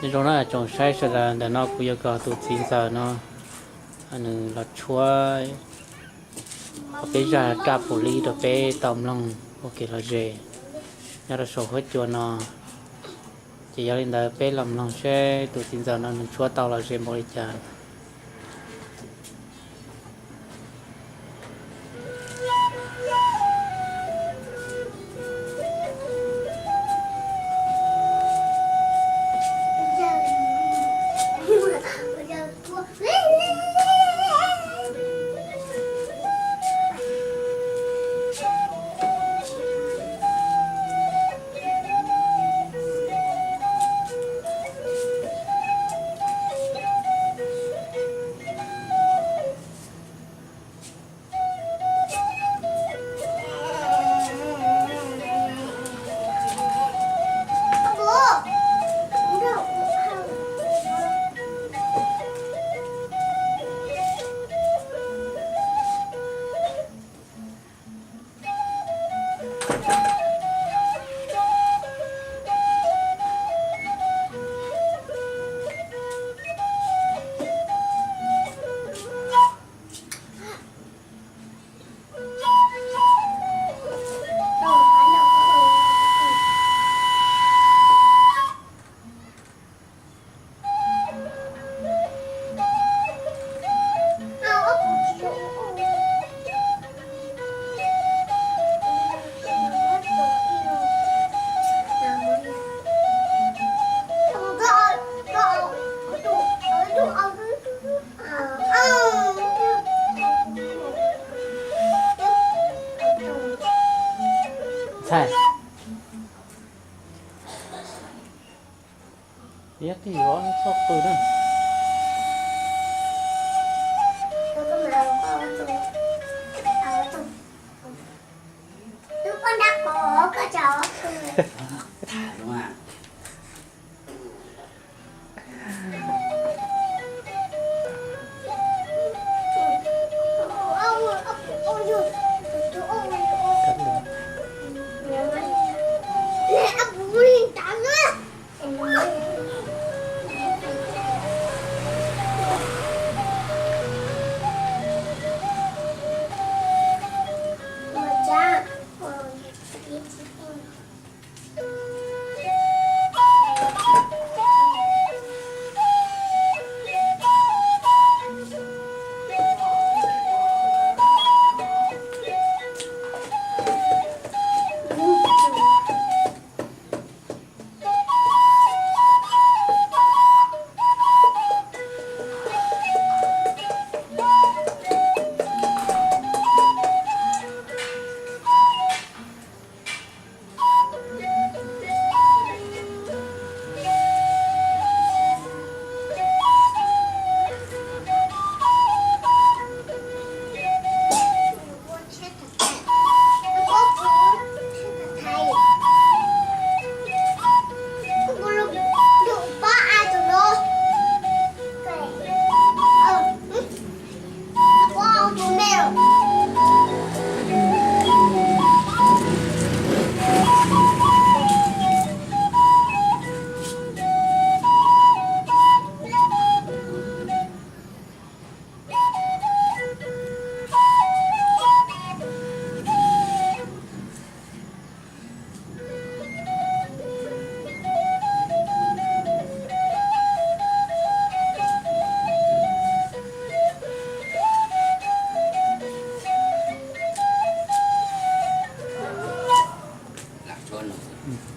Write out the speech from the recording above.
Nyob zoo na tsoom saib sawv daws, ntawm no kuv yuav kom tus txiv ntxawm no nws los tshuab peb zaj raj pum lib rau peb tau mloog ua kev lom zem nyob rau saum huab cua no. Ces yog li ntawd peb los mloog seb tus txiv ntxawm no nws tshuab tau lom zem npaum li cas. Ntxhais, ib tug txhob qw na. Lam tshuab no xwb.